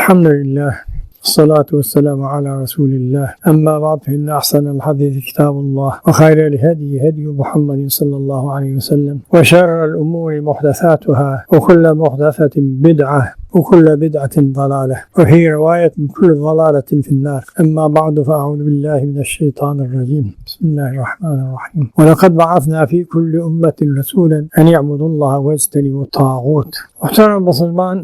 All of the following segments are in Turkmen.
Elhamdülillah. Salatu vesselamu ala Resulillah. Emma ba'd fe inne ahsenel hadisi kitabullah ve hayrel hediyi hediyu Muhammedin sallallahu aleyhi ve sellem ve şerrel umuri muhdesatuhâ ve kulle muhdesetin bid'ah ve kulle bid'atin dalaleh ve fi rivayetin kullu dalaletin finnâr. Emma ba'du fe a'udhu billahi mineşşeytanirracim. Bismillahirrahmanirrahim. Ve lekad ba'athna fi kulli ummetin resulen en i'budullaha ve ictenibut tağut. Muhterem musulman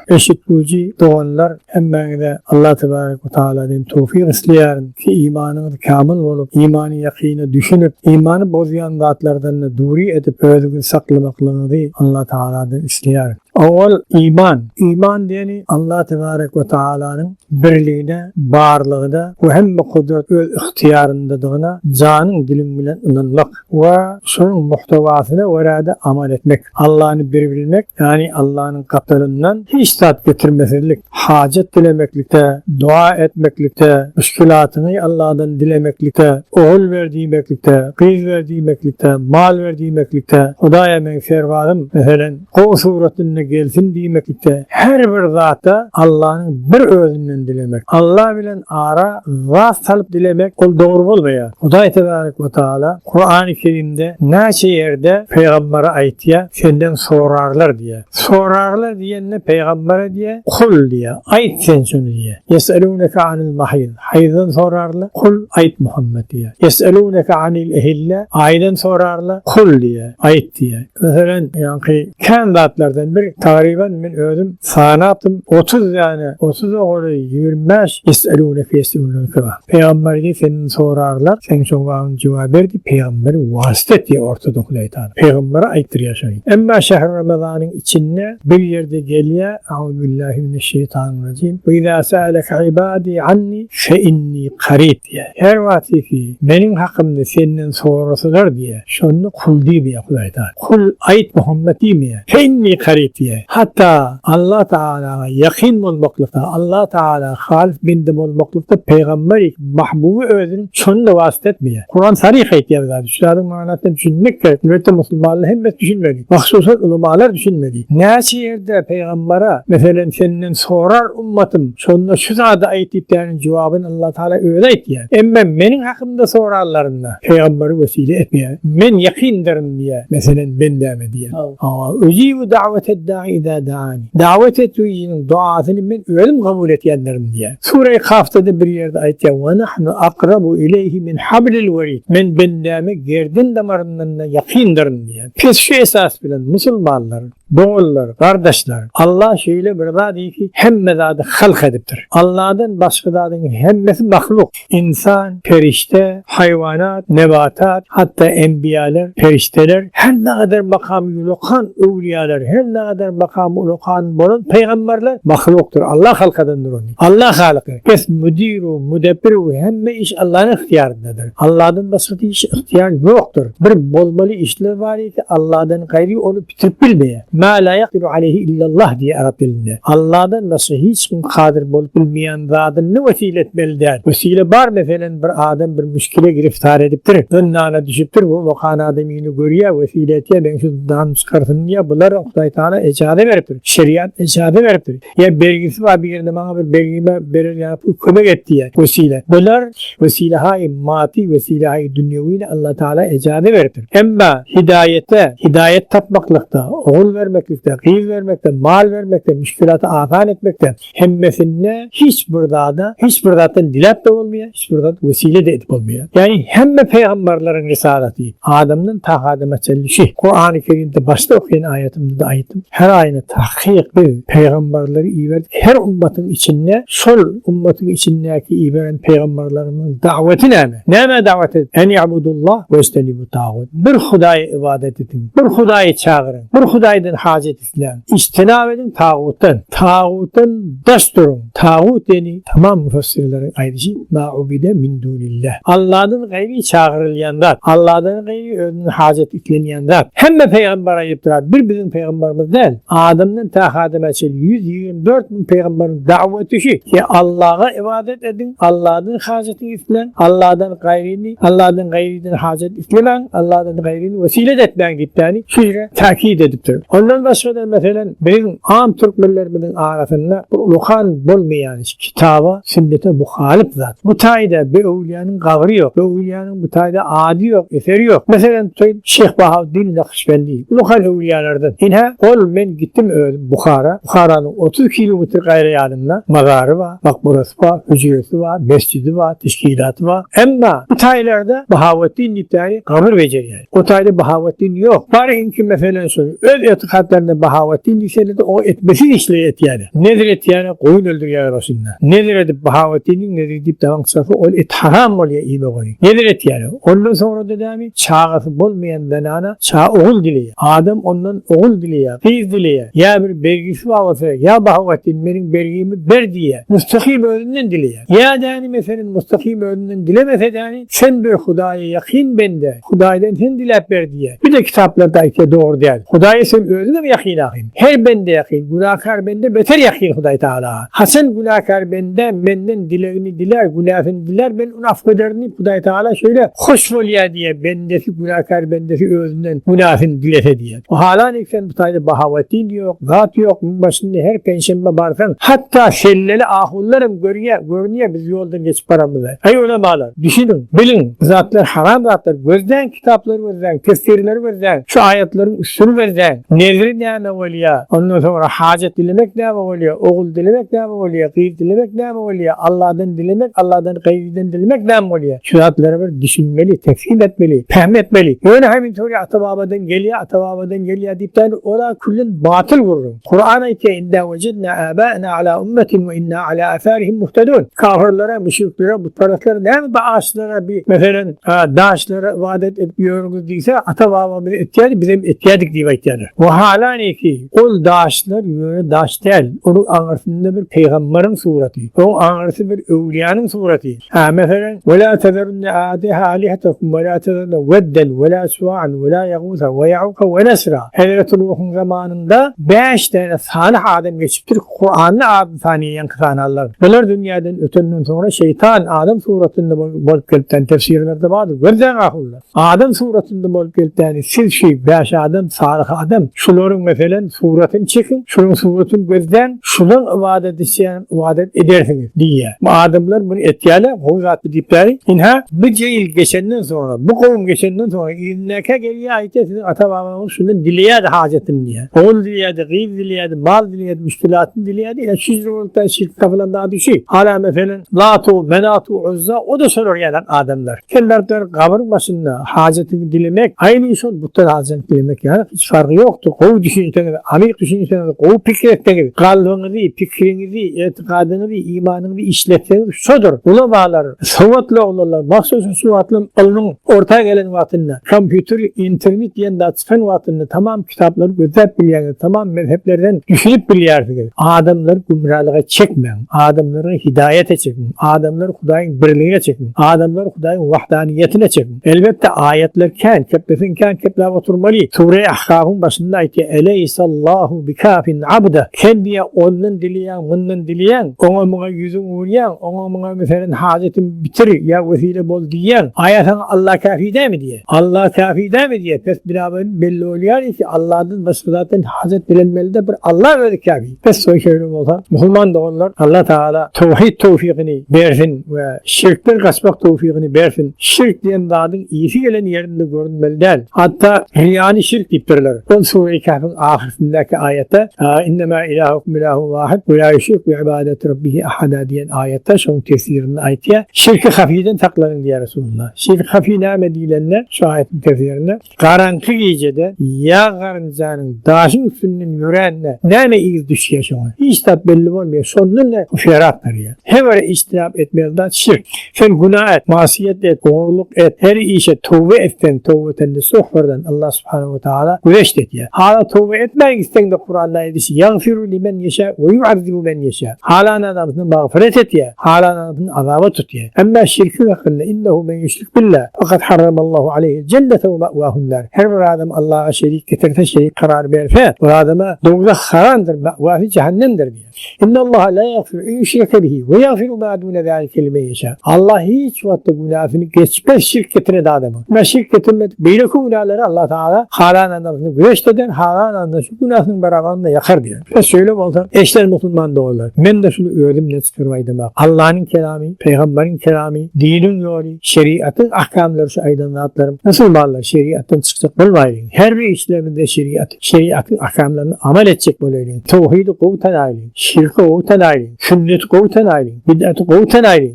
eşitgüji doganlar hemmäňize Allah tebarek we taaladan towfyk isleýärin ki imanyňyz kamyl bolup imany ýakyna düşünip imany bozýan zatlardan-da dury edip özüňizi saklamaklygyňyzy Allah taaladan isleýärin. Owal iman. Iman diýeni Allah tebarek we taalanyň birligine, barlygyna we hemme gudrat öz ygtyýaryndadygyna janyň diliň bilen ynanmak we şonuň muhtewasyna görä-de amal etmek. Allany bir bilmek, ýagny Allanyň gapdalyndan hiç zat getirmesizlik, hajat dilemeklikde, doga etmeklikde, müşkilatyňy Alladan dilemeklikde, ogul ber diýmeklikde, gyz ber diýmeklikde, mal ber diýmeklikde, Hudaýa meň serbazym, meselem, gowy suratynda gelsin diýmeklikde, her bir zatda Allanyň bir özünden dilemek. Alla bilen ara zat salyp dilemek ol dogry bolmaýar. Hudaý tebarek we taala Kurany Kerimde näçe ýerde pygambere aýtýar, senden sorarlar diýýär. Sorarlar diýende pygambere diýýär, kul diýýär, aýt sen şuny diýýär. Ýes'elûneke anil mahyz, haýzdan sorarlar, kul, aýt Muhammet diýýär. Ýes'elûneke anil ehille, aýdan sorarlar, kul diýýär, aýt diýýär. Meselem, ýaňky kän zatlardan bir tagryban men özüm sanapdym, 30 däne, 30 ogry 25 ýes'elûneke ýes'elûneke bar. Pygamber diýip senden sorarlar, sen şoň bagyny jogap ber diýip pygamberi wasyt etýär ortada Hudaý Taala. Pygambere aýtdyrýar şony. Emma şähri Ramazanyň içinde bir ýerde gelýär, Auzubillahi mineşşeýtanirrajim. We iza sa'alaka ibadi anni fe inni karib diýýär. Her wagtky meniň hakymda senden sorasalar diýýär. Şonda kul diýmeýär Hudaý Taala. Kul aýt Muhammet diýmeýär. Fe inni karib diýýär. Hatda Allah Tagalaga ýakyn bolmaklykda, Allah Tagala halys bende bolmaklykda pygamberi mahbuby özüniň şony-da wasyt etmeýär. Kuran saryh aýtýar bu zady. Şu zadyň manysyna düşünmek gerek. Elbetde musulmanlar hemmesi düşünmeli. Mahsusan ulamalar düşünmeli. Näçe ýerde pygambere, meselem, senden sorar ummatym, şonda şu zady aýt diýip däniň jogabyny Allah Tagala özi aýtýar. Emma meniň hakymda sorarlarynda pygamberi wesile etmeýär. Men ýakyndyryn diýýär, meselem, bendäme diýýär. Hawa, Ujibu da'weted-da'i iza da'ani. Dawet etwijiniň duasyny men özüm kabul etýändirin diýýär. Sure-i Kafda-da bir ýerde aýtýar, Wa nahnu akrabu ileýhi min hablil werid. Men bendäme gerden damaryndan-da ýakyndyryn diýýär. Pes şu esas bilen musulmanlar, doganlar, gardaşlar, Allah şeýle bir zat ki, hemme zady halk edipdir. Allahdan başga zadyň hemmesi mahluk. Ynsan, perişde, haýwanat, nebatat, hatda enbiýalar, perişdeler, her nagadar makamy ulakan öwlüýalar, her nagadar makamy ulakan bolan pygamberler mahlukdyr. Allah halkadandyr ony. Allah halyky. Pes müdiru, müdebbiru hemme iş Allanyň ygtyýaryndadyr. Alladan başga hiç ygtyýar ýokdur. Bir bolmaly işler bar ki Alladan gaýry ony bitirip bilmeýär. Ma la ýakdiru aleýhi illallah diýýär arap dilinde. Alladan başga hiç kim kadyr bolup bilmeýän zadyny wesile etmeli däl. Wesile bar meselem bir adam bir müşkile giriftar edipdir. Zyndana düşüpdir bu okan adam ýüni görýär wesile etýär meň şu zyndandan çykarsyn diýýär bular Hudaý Tagala ejaza beripdir. Şeriat ejaza beripdir. Ýa bergisi bar birine maňa bir bergime berer ýaly pul kömek et diýýär wesile. Bular wesilehaýy maddy wesilehaýy dünýewini Allah Tagala ejaza beripdir. Emma hidaýete, hidaýat tapmaklykda, ogul bermeklikde, gyz bermekde, mal bermekde, müşkilaty asan etmekde hemmesinde hiç bir zada, hiç bir zatdan diläp-de bolmaýar, hiç bir zat wesile-de edip bolmaýar. Ýagny hemme pygamberleriň risalaty adamdan ta adama çenli şu. Kurany Kerimde başda okaýan aýatymda-da aýtdym. Her aýyna takyk biz pygamberleri iberdik. Her ummatyň içinde şol ummatyň içindäki iberen pygamberlerimiziň daweti näme? Nämä dawet edip? En i'budullah we ijtenibu tagut. Bir Hudaýa ybadat ediň. Bir Hudaýy çagyryň. Bir Hudaýdan hajat isläň. Ijtinap ediň tagutdan. Tagutdan daş duruň. Tagut diýeni tamam müfessirleriň aýdyşy ma ubide min dunillah. Alladan gaýry çagyrylýan zat. Alladan gaýry özünden hajat islenýän zat. Hemme pygamber aýdyp durar. Bir biziň pygamberimiz däl. Adamdan tä Adama çenli 124 müň pygamberiň daweti şu ki Allaha ybadat ediň, Alladan hajatyňy isläň, Alladan gaýryny, Alladan gaýrydan hajat islemäň, Alladan gaýryny wesile etmäň diýip ýagny şu ýere täkit edipdir. Ondan başga-da meselem biziň am türkmenlerimiziň arasynda bir ulukan bolmaýan kitaba, sünnete muhalyp zat. Bu taýda bir öwlüýäniň gabry ýok, bir öwlüýäniň bu taýda ady ýok, eseri ýok. Meselem tutaýyn Şyh Bahaweddin Nakşbendi, ulukan öwlüýälerden. Ine, ol men gitdim özüm Buhara, Buharanyň 30 kilometr gaýra ýanynda mazary bar, makbarasy bar, hüjresi bar, mesjidi bar, teşkilaty bar. Emma bu taýlarda Bahaweddin diýip däri gabyr bejerýär. O taýda Bahaweddin ýok. Baryňky meselen şol. Öz etikatlarynda Bahaweddin diýseler-de o etmesiz işleri etýärler. Nezir etýärler, goýun öldürýärler başynda. Nezir edip Bahaweddiniň neziri diýip dawaň çyksa ol et haram bolýar iýmek ony. Nezir etýärler. Ondan soňra-da näme? Çagasy bolmaýan zenana ça ogul dileýär. Adam ondan ogul dileýär, gyz dileýär. Ýa bir bergisi bar bolsa, ýa Bahaweddin meniň bergimi ber diýýär. Mustahim özünden dileýär. Ýa däni meselen mustahim özünden dilemese däni sen bir Hudaýa ýakyn bende, Hudaýdan sen diläp ber diýýär. Bir-de kitaplarda aýtýar dogry däl. Hudaýa sen özüňem ýakyn ahym. Her bende ýakyn, günäkär bende beter ýakyn Hudaý Tagalaga. Haçan günäkär bende menden dilegini dilär, günäsini dilär, men ony afwederin diýip Hudaý Tagala şeýle hoş bolýar diýýär, bendesi günäkär bendesi özünden günäsini dilese diýýär. O halan eksen bu taýda Bahaweddin ýok, zat ýok, müň başynda her penşenbe barsaň, hatda selleli ahunlaram görýär, görünýär biz ýoldan geçip baramyzda. Eý ulamalar, düşüniň, biliň, bu zatlar haram zatlar, gözläň kitaplary gözläň, tefsirleri gözläň, şu aýatlaryň üstüni gözläň. Nezri näme bolýar, ondan soňra hajat dilemek näme bolýar, ogul dilemek näme bolýar, gyz dilemek näme bolýar, Alladan dilemek, Alladan gaýybydan dilemek näme bolýar? Şu zatlara bir düşünmeli, tefhim etmeli, pähm etmeli. Ýöne hemin soňra ata-babadan gelýär, ata-babadan gelýär diýip däl, ol-a küllen batyl gürrüň. Kuran aýtýar, Inna wejedna âbâena alâ ummetin we inna alâ âsârihim muhtedûn. Kafyrlara, müşriklere, butperastlere näme bu agaçlara bir, meselem, daşlara ybadat edip ýörüňiz diýse, ata-babamyz etýärdi, bizem etýärdik diýip aýtýarlar. Wahalaniki, ol daşlar ýöne daş däl, onuň aňyrsynda bir pygambaryň suraty, onuň aňyrsy bir öwlüýäniň suraty. Hä, meselem, Ve lâ tezerunne âlihetekum ve lâ tezerunne wedden ve lâ suâ'an ve lâ yagûsa ve ya'uka ve nesra. Hezreti Nuhuň zamanynda bäş däne salyh adam geçipdir, Kuranda adyny sanaýan ýaňky sananlar. Bular dünýäden ötenden soňra şeýtan adam suratynda bolup gelipden tefsirlerde bardyr. Gözläň ahunlar. Adam suratynda bolup gelipdäni siz şu bäş adam salyh adam şularyň meselem suratyny çekiň şularyň suratyny gözläň şulaň ybadat etýän ybadat edersiňiz diýýär. Bu adamlar muny etýärler gowy zat bu diýipdäni ynha bu jeýil geçenden soňra bu kowum geçenden soňra yzyndakä gelýär aýtýar siziň ata babaňyz şundan dileýärdi hajatyny diýýär. Ogul dileýärdi gyz dileýärdi mal dileýärdi müşkilatyny dileýärdi ýa şu ýyl bolupda şirk tapylan zady şu. Hala meselem Latu Menatu Uzza o-da şolar ýaly adamlar. Kellerden gabyryň başynda hajatyňy dilemek, aýny şol butdan hajatyňy dilemek ýaly hiç farky ýokdur. Gowy düşünseňiz, amyk düşünseňiz, gowy pikir etseňiz, kalbyňyzy, pikiriňizi, etigadyňyzy, imanyňyzy işletseňiz şodur. Ulamalar, sowatly oglanlar, mahsusan şu wagtlam ylmyň orta gelen wagtynda, kompýuter, internet diýen zat çykan wagtynda tamam kitaplary gözläp bilýäňiz, tamam mezheplerden düşünip bilýärsiňiz. Adamlary gümralyga çekmäň. Adamlary hidaýata çekiň. Adamlary Hudaýyň birligine çekiň. Adamlary Hudaýyň wahdaniýetine çekiň. Elbetde aýatlar kän, kepleseň kän kepläp oturmaly. Sure Ahkafyň başynda aýtýar, Eleýsallahu bikafin abda. Sen diýýär, ondan dileýäň, mundan dileýäň, oňa muňa ýüzüň urýaň, oňa muňa meselem hajatymy bitir ýa wesile bol diýýäň. Aýa saňa Allah käfi dämi diýýär. Allah käfi dämi diýýär. Pes binaberin belli bolýar ki, Allahdan başga zatdan hajat dilenmeli-de bir Allah özi käfi. Pes soý şeýle bolsa, musulman doganlar Allah Tagala towhid towfygyny bersin we şirkden gaçmak towfygyny bersin. Şirk diýen zadyň ysy gelen ýerinde görünmeli däl. Hatda riýany şirk diýipdirler. Ol Sure-i Kehfiň ahyrsyndaky aýatda, Innema ilahukum ilahun wahid we la ýüşrik bi ibadeti rabbihi ahada diýen aýatda şonuň tefsirinde aýtýar. Şirki hafiden saklanyň diýýär Resulullah. Şirki hafi näme diýlende şu aýatyň tefsirinde, Garaňky gijede ýag garynjanyň daşyň üstünden ýörände näme yz düşýär şoňa? Hiç zat belli bolmaýar. Şondan-da ferap berýär. Her bir ijtinap etmeli zat şirk. Sen günä et, masyýet et, ogurlyk et, her işe toba etseň, towbeten nesuh birden Allah subhanahu we taala güzeşt edýär. Hala toba etmän gitseň-de Kuranda aýdyşy, Ýagfiru limen ýeşä we ýuazzibu men ýeşä. Halan adamsyny magfyret etýär, halan adamsyny azaba tutýar. Emma şirkiň hakynda, Innehu men ýüşrik Billah, fakat harramallahu aleýhil jennete we ma'wahun nar. Her bir adam Allaha şerik getirse, şerik karar berse, ol adama dowzah haramdyr, ma'wasy jähennemdir diýýär. Innallaha la ýagfiru en ýüşreke bihi we ýagfiru ma dune zalike limen ýeşa. Allah hiç wagtda günäsini geçmez şirk getiren adamyň. Emma şirk getirmedik beýleki günäleri Allah Tagala halan adamsyny güzeşt eder, Halal alanda şu günäsiniň barabarynda ýakar diýýär. Bes şeýle bolsa, eşden musulman doganlar, men-de şuny özümden çykaryp aýdamak. Allanyň kelamy, pygamberiň kelamy, diniň ýoly, şeriatyň ahkamlary şu aýdan zatlarym. Musulmanlar şeriatdan çykjak bolmaýlyň. Her bir işlerimizde şeriat, şeriatyň ahkamlaryny amal etjek bolaýlyň. Towhydy gowy tanaýlyň, şirki gowy tanaýlyň, sünneti gowy tanaýlyň, bid'aty gowy tanaýlyň.